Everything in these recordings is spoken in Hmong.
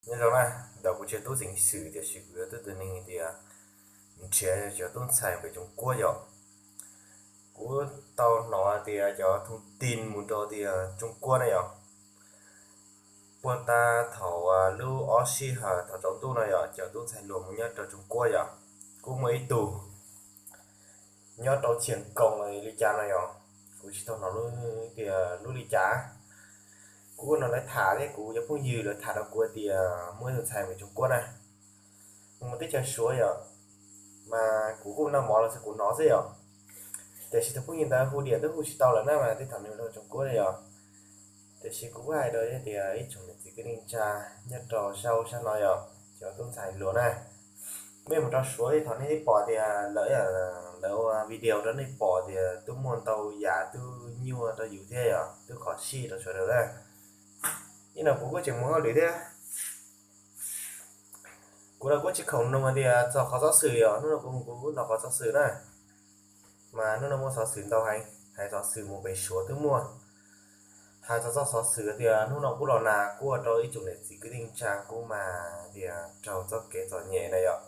Nyob zoo na, ntawm kuv tsis yog tub ceev xwm tiam sis kuv yog tub tug neeg tias nrhiav cov tub ntxhais pem Tsoos Kuab yom. Kuv tau hnov tias cov thoob tin mus rau tias Tsoos Kuab na yom, puag ta thaum lub ob sij hawm thaum tsaus ntuj no yom, cov tub ntxhais hluas mus nyob rau Tsoos Kuab yom. Kuj muaj ib tug nyob rau Chiang Khong li cas no yom, kuv tsis tau hnov tias lub li cas. Kuv hnov lawv tham thiab kuv cov phooj ywg lawv tham rau kuv tias muaj ib tug ntxhais mus Tsoos Kuab na, mus teb chaws Suav yom, mas kuv kuj noj mov los xwb kuv hnov xwb yom. Tiam sis tus phooj ywg ntawd hu diam twb hu tsis tau lawm na, mas tej thaum nws mus rau Tsoos Kuab yom. Tiam sis kuv kuj hais rau tias ib tsoom niam txiv kwv tij neej tsa nyob rau sab ub sab no yom, cov tub ntxhais hluas na, mej mus rau Suav tej thaum nej twb pom tias lawv, lawv ua video rau nej pom tias twb muaj ntau yam twb nyuaj rau yus thiab yom, twb khov sij rau sawv daws na. Ib no kuv kuj tseem mus hauj lwm thiab. Kuv los kuj tsis khoom nug tias txog qhov xov xwm yom, hnub no kuv mus kuv hnov qhov xov xwm na, mas hnub no muaj xov xwm ntau heev, hais xov xwm mus pem Suav twb muaj. Hais txog txoj xov xwm tias hnub no kuv los nag kuj ua rau ib tsoom niam txiv kwv tij neej tsa kuj mas tias raug txoj kev txom nyem na yom.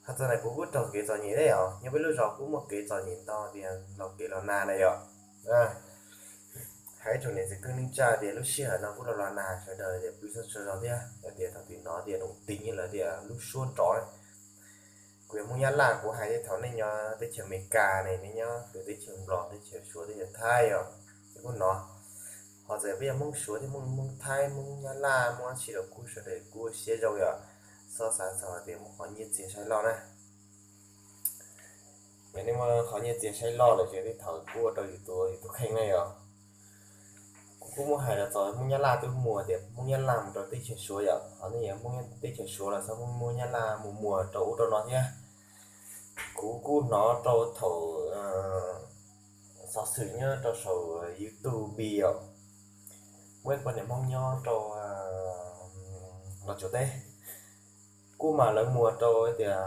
Hais txog ntawm kuv kuj raug kev txom nyem thiab yom, nyob peb lub zos kuj muaj kev txom nyem ntau tias los kev los nag na yom. Hais ib tsoom niam txiv kwv tij neej tsa tias lub sij hawm no kuj los los nag sawv daws tias pw txog tsaug zog thiab, yog tias thaum twg hnov tias rooj tig lawv tias lub suab nrov. Kuv yog Hmoob Nyab Laj, kuv hais tias thaum nej nyob teb chaws Amelikas ne, nej nyob teb chaws Nplog, teb chaws Suav, teb chaws Thaib yom, ces kuj hnov. Ho txawm peb yog Hmoob Suav thiab Hmoob, Hmoob Thaib, Hmoob Nyab Laj, Hmoob dab tsi los kuj sawv daws kuj siab zoo yom, txhob xav txog tias muaj qhov nyiaj txiag saib loj na. Yog nej muaj qhov nyiaj txiag saib loj lawm ces tej thaum kuj ua rau yus tus, yus tus kheej na yom. Kuv kuj muab hais los txog Hmoob Nyab Laj twb muaj tias Hmoob Nyab Laj mus rau teb chaws Suav yom, ho nej yog Hmoob teb chaws Suav los txhob muab Nyab Laj mus muag rau ub rau no thiab. Kuv kuj hnov rau thaum xov xwm nyob rau saum YouTube yom, muaj ib poj niam Hmoob nyob rau Los Tsuas teb, kuj mas lawv muag rau tias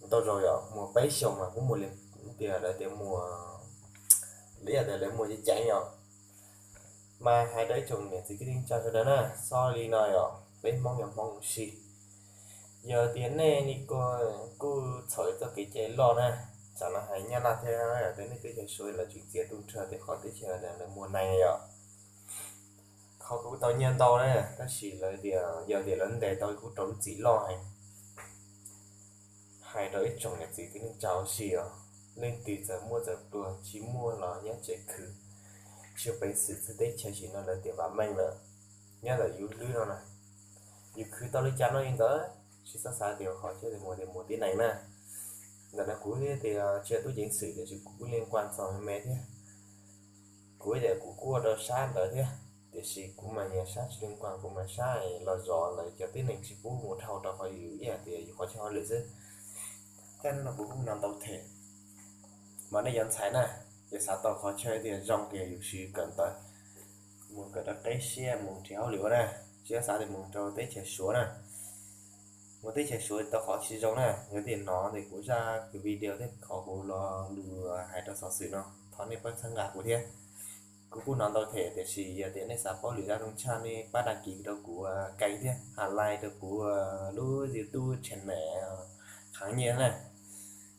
ntau zaus yom, muag peb xyoos mas kuj muag li tias lawv tias muag, li tias lawv muag ceev ceev yom. Mas hais rau ib tsoom niam txiv kwv tij neej tsa sawv daws na, txhob li no yom, peb Hmoob yog Hmoob ua si. Yog tias nej li ko kuj txhaum txoj kev cai loj na, tsam no hais Nyab Laj thiab yog tias nej teb chaws Suav lawv tseem txiav tu nrho tias qhov teb chaws lawv muag neeg yom. Qhov kuv tau nyiaj ntau na, tab sis lawv tias yog tias lawv ntes tau kuj rau lub txim loj heev. Hais rau ib tsoom niam txiv kwv tij neej tsa ua si os, leej twg txawm muaj txawm pluag tsis muaj los nyob tsev khwv, tsis peev xwm txog teb chaws sim no lawv tias vam meej lawm. Nyob ntawm yus hlwb no na, yus khwv tau li cas no li ntawd, tsis txhob xav tias qhov chaw tias mus tias mus tib neeg na. Ntawm no kuv thiab tias tsis yog tub ceev xwm tiam sis kuv kuj li nkuaj txog me me thiab, kuv tias kuv kuj ua rau sab ntawd thiab, tiam sis kuv mas yog sab tsis li nkuaj, kuv mas sab los zov lawv cov tib neeg tsis pub mus dhau rau qhov yus ib yam tias yus qhov chaw hauj lwm xwb. Thiab hnub no kuv kuj hnov ntau them, mas nej cov ntxhais na, yog xav tau qhov chaw tias zoo tias yus siv kawm ntawv, mus kawm rau qeb siab mus nrhiav hauj lwm ua na, tsis txhob xav tias mus rau teb chaws Suav na. Mus teb chaws Suav tau qhov tsis zoo na, yog tias hnov tias kuv zaj video thiab qhov kuv lo lus hais rau xov xwm no, thov nej pab txhawb nqa kuv thiab. Kuv kuj hnov ntau them tiam sis yog tias nej xav paub lwm zaj zoo tshaj nej pab đăng ký rau kuv kênh thiab hais like rau kuv lub YouTube channel Khang Nyiaj na.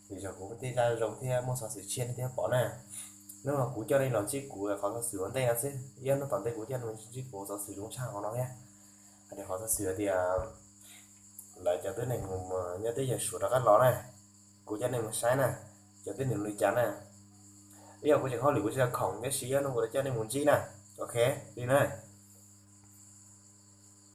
Vim yog kuv tej zaj zoo thiab muaj xov xwm tshiab nej thiaj pom na. Hnub no kuv coj nej los ntsib kuv qhov xov xwm ua ntej no xwb, ib hnub tom ntej kuv coj nej ntsib kuv xov xwm zoo tshaj qhov no thiab. Hais tias qhov xov xwm tias lawv cov tib neeg mus nyob teb chaws Suav rov qab los na, kuv coj nej mus saib na, cov tib neeg li cas na. Ib yam kuv tseem hauj lwm kuv tsis yog khoom tab sis ib hnub kuv coj nej mus ntsib na. Ok, li na.